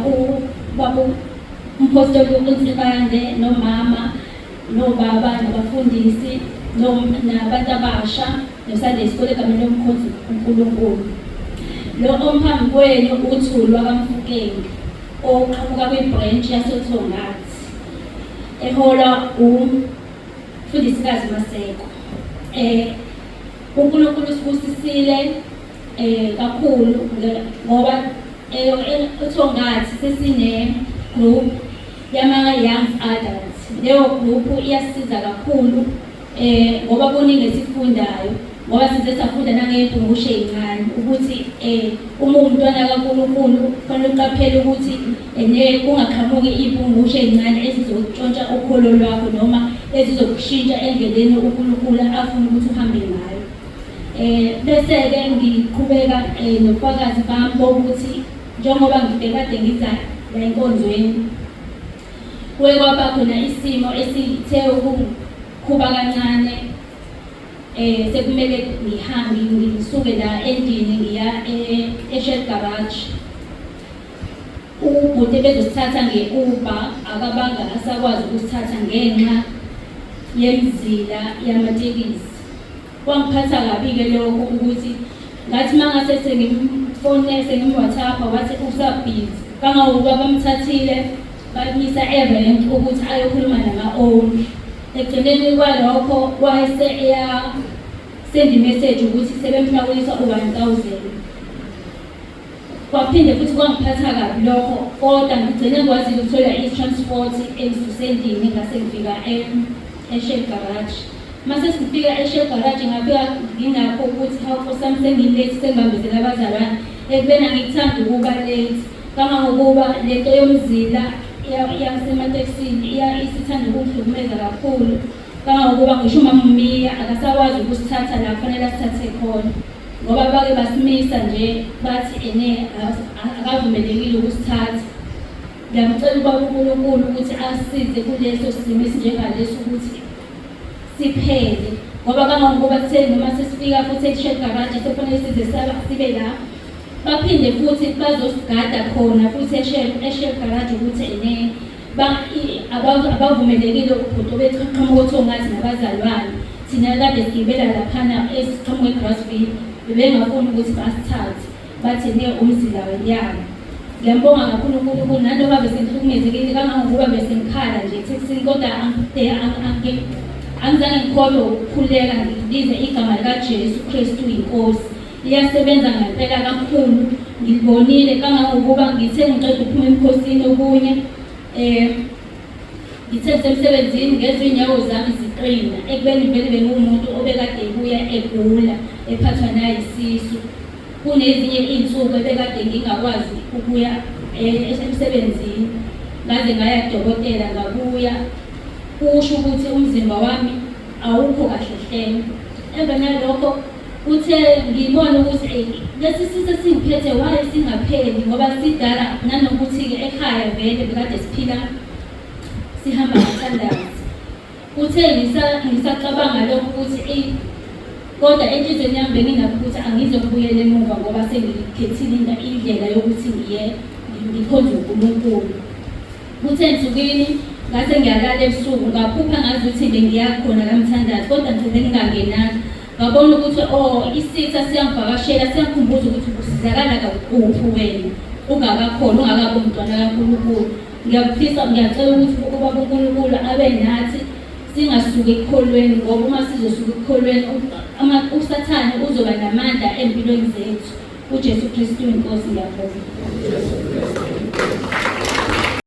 ubaba umphostoli uNsibande nomama nobaba nabafundisi nabantu abasha neSunday School egameni lomkhonzi uNkulunkulu. Lo omphambi kwenu uThuli wakaMfukeng oqhamuka kwi-branch yasoThongathi eholwa umfundisikazi Maseko. UNkulunkulu usibusisile kakhulu ngoba uThongathi sesine group yama young adults. Leyo group iyasiza kakhulu ngoba kuningi esifundayo ngoba size safunda nangey'mpungushe ey'ncane ukuthi uma uwumntwana kaNkulunkulu kufanele uqaphele ukuthi kungaqhamuki iy'mpungushe ey'ncane ezizotshontsha ukholo lwakho noma ezizokushintsha endleleni uNkulunkulu afuna ukuthi uhambe ngayo. Bese-ke ngiqhubeka nobufakazi bami bokuthi njengoba ngibekade ngiza la enkonzweni, kuye kwaba khona isimo esithe ukukhuba kancane, sekumele ngihambe ngisuke la endlini ngiya e-Shell Garage. Ubhuti ebezosithatha nge-Uber akabanga asakwazi ukusithatha ngenxa yemizila yamatekisi. Kwangiphatha kabi-ke lokho ukuthi ngathi uma ngase sengimfonele sengim-WhatsApp-a wathi usabhizi, kangangokuba bamthathile bamyisa erenki ukuthi ayokhuluma nama-owner. Ekugcineni kwalokho wayese eyasenda imeseji ukuthi sebemhlawulisa u-1 000. Kwaphinde futhi kwangiphatha kabi lokho, kodwa ngigcine ngikwazile ukuthola i-transport engisuse endlini ngase ngifika e-Shell Garage. Mase sifika e-Shell Garage ngafika nginakho ukuthi hawu Nkosi yami, sengi-late, sengibambezela abazalwane ekubeni angikuthandi ukuba late, kangangokuba lento yomzila yasematekisini isithanda ukungihlukumeza kakhulu, kangangokuba ngisho umama uMiya akasakwazi ukusithatha la kufanele asithathe khona ngoba bake basimisa nje bathi ene akavumelekile ukusithatha. Ngiyamcela ubaba uNkulunkulu ukuthi asize kuleso simo esinjengaleso ukuthi siphele, ngoba kangangokuba kuthe noma sesifika futhi e-Shell Garage sekufanele size sibe la, baphinde futhi bazosigada khona futhi e-Shell Garage ukuthi ene abavumelekile ubhuti obeqhamuka oThongathi nabazalwane. Thina kade sigibela laphana esiqhamuka eGrasville, bebengafuni ukuthi basithathe, bathi ne umzila yabo. Ngiyambonga kakhulu uNkulunkulu nanoma besengihlukumezekile kangangokuba besengikhala nje ethekisini, kodwa angizange ngikhohlwe ukukhuleka ngibize igama likaJesu Kristu iNkosi. Liyasebenza ngempela kakhulu, ngilibonile kangangokuba ngithe ngiqeda ukuphuma emkhosini okunye ngithe ngisemsebenzini ngezwa iy'nyawo zami ziqina, ekubeni vele benguwumuntu obekade ebuya egula ephathwa nayisisu. Kunezinye iy'nsuku ebekade ngingakwazi ukuya emsebenzini, ngaze ngaya kudokotela ngabuya, kusho ukuthi umzimba wami awukho kahle hle. Emva nalokho kuthe ngibona ukuthi eyi lesi sisu esingiphethe why singapheli, ngoba sidala, nanokuthi-ke ekhaya vele bekade siphila sihamba ngathandazi. Kuthe ngisacabanga lokho ukuthi eyi, kodwa enhliziyweni yami benginakho ukuthi angizokubuyela emuva ngoba sengikhethile indlela yokuthi ngiye ngikhonze uNkulunkulu. Kuthe ensukwini ngase ngiyalala ebusuku ngaphupha ngazuthi bengiya khona kamthandazi, kodwa ngigcine ngingangenanga. Ngabona ukuthi oh isitha siyangivakashela, siyangikhumbuza ukuthi usizakala kuphi wena ungakakhona, ungakabi umntwana kaNkulunkulu. Ngiyakufisa, ngiyacela ukuthi ubaba uNkulunkulu abe nathi singasuki ekukholweni, ngoba uma sizosuka ekukholweni uSathane uzoba namandla empilweni zethu. UJesu Kristu iNkosi. Ngiyabonga.